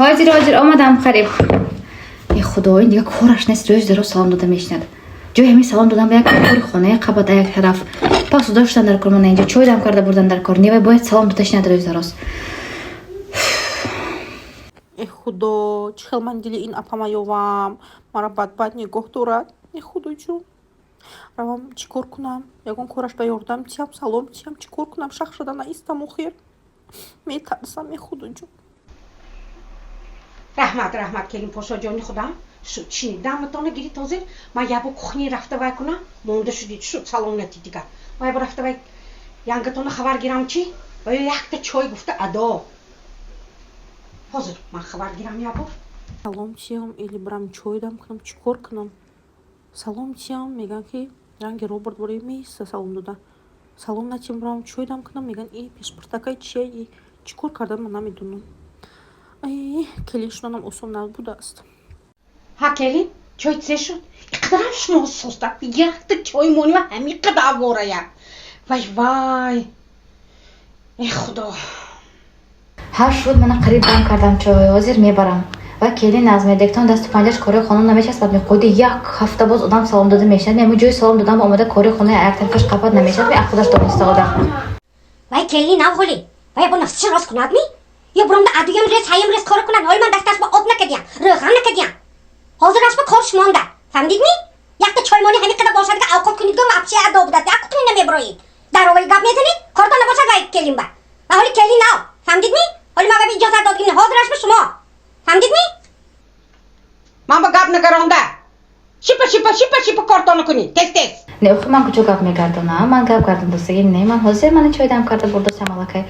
Ҳозир, ҳозир омадам қариб. Э худо, ин дига кораш нест, рӯз дароз салом дода мешинад. Ҷои ҳамин салом додан ба як кори хонаи қабат як тараф. Пасуда шудан дар кор, мана инҷо чой дам карда бурдан дар кор. Невай бояд салом дода шинад рӯз дароз. Э худо, чӣ хел ман дили ин апама ёвам, маро бадбад нигоҳ дорад. Э худоҷон, равам чӣ кор кунам? Ягон кораш ба ёрдам тиям, салом тиям, чӣ кор кунам? Шах шуда наистам охир. Метарсам, э худоҷон. Раҳмат, раҳмат, келин пошоҷони худам. Шуд, шинид, даматона гирид ҳозир. Ман ябо кухни рафта вай кунам. Монда шудид, шуд, салом натид дигар. Ман ябо рафта вай янгатона хабар гирам чӣ? Ва ё якта чой гуфта адо. Ҳозир ман хабар гирам ябо. Салом тиям или барам чой дам кунам, чӣ кор кунам? Салом тиям, мегӯянд ки ранги Роберт бори меиста салом дода. Салом натиям, барам чой дам кунам, мегӯянд и пешпуртакай чия, и чӣ кор кардан ман намедонам. Ай, келин шуданам осон набудааст. Ҳа келин, чой чизе шуд? Иқадарам шумо соста. Якта чой монӣ ва ҳамин қадар аворая. Вай вай. Э худо. Ҳар шуд, мана қариб дам кардам чой, ҳозир мебарам. Ва келин аз медектон дасту панҷаш кори хона намечаспад, меқоиди як ҳафта боз одам салом дода мешинад. Меҳмон ҷои салом додан ба омада кори хона як тарафаш қапат намешавад, ме худаш дониста одам. Вай келини нав ҳоли. Вай бо нафсиша рост кунад ми? Ё буромда адуям рез, ҳаям рез кора кунад. Ҳоли ман дасташ ба об накардиям, рӯғам накардиям. Ҳозир аш ба кор шумонда. Фаҳмидид ми? Якта чоймони ҳамин қадар бошад ки авқот кунид гум вообще адо будад. Як кухни намеброид. Дар овои гап мезанед, кортон набошад вай келин ба. Ва ҳоли келин нав. Фаҳмидид ми? Ҳоли ман ба иҷозат додгим. Ҳозир аш ба шумо. Фаҳмидид ми? Ман ба гап нагаронда. Шипа шипа шипа шипа кортона кунед. Тез тез. Не, охи ман куҷо гап мегардонам? Ман гап гардондастагим не. Ман ҳозир мана чой дам карда бурдасам аллакай.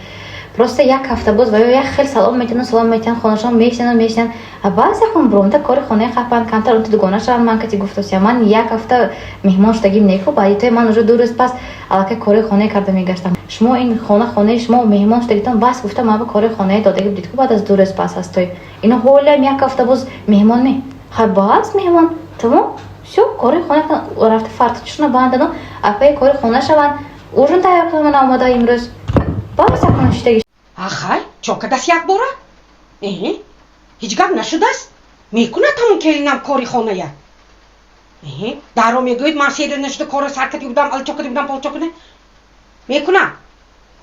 Просто як ҳафта боз ва ё як хел салом метиҳанд, салом метиҳанд, хонашон мешинанд, мешинанд. А баъзе хон буромда кори хонаи қапанд, камтар унти дугона шаванд, ман кати гуфтосям. Ман як ҳафта меҳмон шудагим неку, баъди тои ман уже 2 рӯз пас аллакай кори хонаи карда мегаштам. Шумо ин хона хонаи шумо меҳмон шудагитон бас гуфта ман ба кори хонаи додагӣ будид ку баъд аз 2 рӯз пас аз той. Ино ҳолиам як ҳафта боз меҳмон ме. Хай бас меҳмон, тамом. Всё, кори хона рафта фартучшуна бандану апаи кори хона шаванд. Ужин тайёр кунам ман омода имрӯз. Бас акун шидаги. Ахай, чо кадаст як бора? Эҳе, ҳеҷ гап нашудааст? Мекунад ҳамон келинам кори хоная. Эҳе, дарро мегӯед ман сер нашуда корро сар карда будам, алчо карда будам, полчо карда. Мекунам.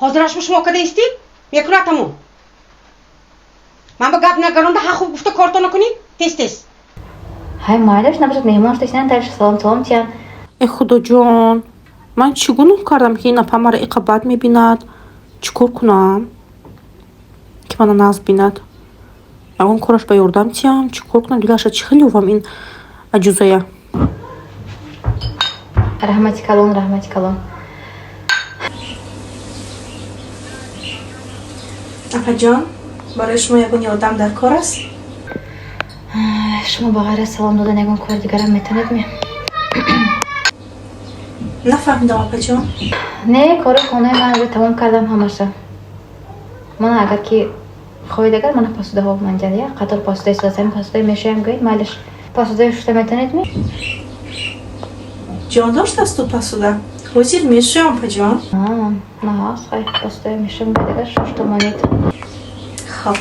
Ҳозираш шумо карда истед? Мекунад ҳамон. Ман ба гап нагаронда ҳа хуб гуфта кортона кунед? Тез тез. Ҳай майлаш набошад меҳмон шуда шинанд, дальше салом салом тиян. Э худоҷон, ман чӣ гуноҳ кардам ки ин апа маро иқа бад мебинад? Чӣ кор кунам ки мана нағз бинад? Ягон кораш ба ёрдам тиям, чӣ кор кунам? Дилаша чӣ хел ёвам ин аҷузая? Раҳмати калон, раҳмати калон. Апаҷон, барои шумо ягон ёрдам дар кор аст? Шумо ба ғайр аз салом додан ягон кори дигарам метавонед ме? Нафаҳмидам, апаҷон. Не, кори хонаи ман уже тамом кардам ҳамаша. Мана агар ки хоҳед агар мана посудаҳо манҷан як қатор посуда истодаст, ҳамин посудаи мешӯям гӯед майлаш. Посудаи шушта метавонед ме? Ҷон доштасту пасуда? Ҳозир мешӯям, апаҷон. Наҳас, хай посудаи мешӯям гӯед агар шушта монед. Хоб.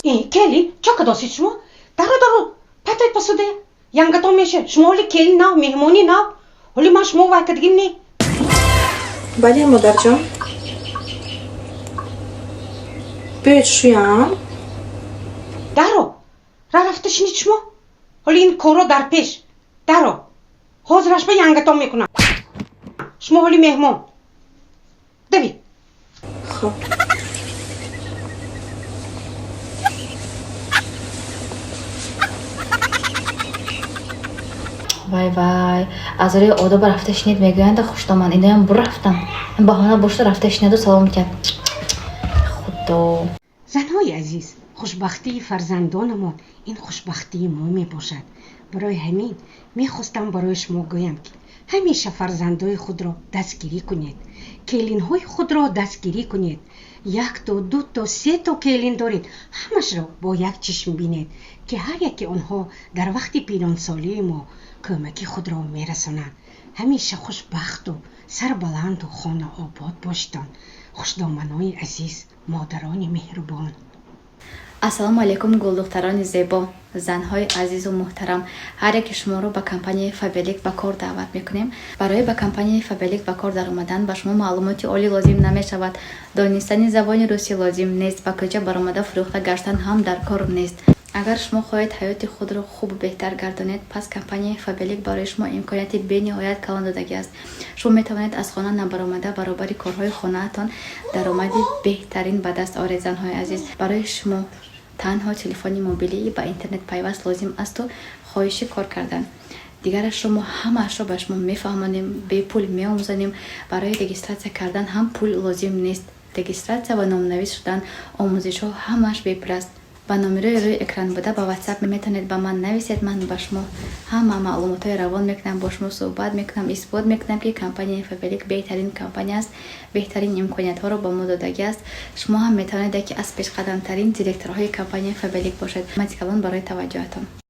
Э, келин, чо кадосид шумо? Даро даро, патои посудая. Янгатон меша. Шумо ҳоли келин нав, меҳмони нав. Ҳоли ман шумо вай кардагим не. Бале, модарҷон. Биёед шӯям. Даро, ра рафта шинид шумо. Ҳоли ин корро дар пеш. Даро. Ҳозираш ба янгатон мекунам. Шумо ҳоли меҳмон. Давид. Хоб. Вай вай, аз рӯи одоба рафта шинед мегӯянд хуштоман, иноям бурафтан. Баҳона бошта рафта шинеду салом тиҳад. Худо. Занҳои азиз, хушбахтии фарзандонамон ин хушбахтии мо мебошад. Барои ҳамин мехостам барои шумо гӯям ки ҳамеша фарзандои худро дастгирӣ кунед, келинҳои худро дастгирӣ кунед. Якто, дуто, сето келин доред, ҳамашро бо як чишм бинед, ки ҳар яке онҳо дар вақти пиронсолии мо кӯмаки худро мерасонанд. Ҳамеша хушбахту сарбаланду хонаобод бошитон. Хушдоманои азиз, модарони меҳрубон. Ассалому алайкум, гулдухтарони зебо, занҳои азизу муҳтарам! Ҳар яке шуморо ба компанияи Фаберлик ба кор даъват мекунем. Барои ба компанияи Фаберлик ба кор даромадан ба шумо маълумоти олӣ лозим намешавад, донистани забони русӣ лозим нест, ба кӯча баромада фурӯхта гаштан ҳам дар кор нест. Агар шумо хоҳед ҳаёти худро хубу беҳтар гардонед, пас компанияи Фаберлик барои шумо имконияти бениҳоят калон додагӣ аст. Шумо метавонед аз хона набаромада, баробари корҳои хонаатон даромади беҳтарин ба даст оред. Занҳои азиз, барои шумо танҳо телефони мобилии ба интернет пайваст лозим асту хоҳиши кор кардан. Дигарашро мо ҳамаашро ба шумо мефаҳмонем, бепул меомӯзонем. Барои регистрация кардан ҳам пул лозим нест. Регистрация ва номнавис шудан, омӯзишҳо ҳамааш бепул аст. Ба номерои рӯи экран буда ба WhatsApp метавонед ба ман нависед. Ман ба шумо ҳама маълумотҳои равон мекунам, бо шумо суҳбат мекунам, исбот мекунам, ки компанияи Фаберлик беҳтарин компания аст, беҳтарин имкониятҳоро ба мо додагӣ аст. Шумо ҳам метавонед яке аз пешқадамтарин директорҳои компанияи Фаберлик бошед. Раҳмати калон барои таваҷҷӯҳатон.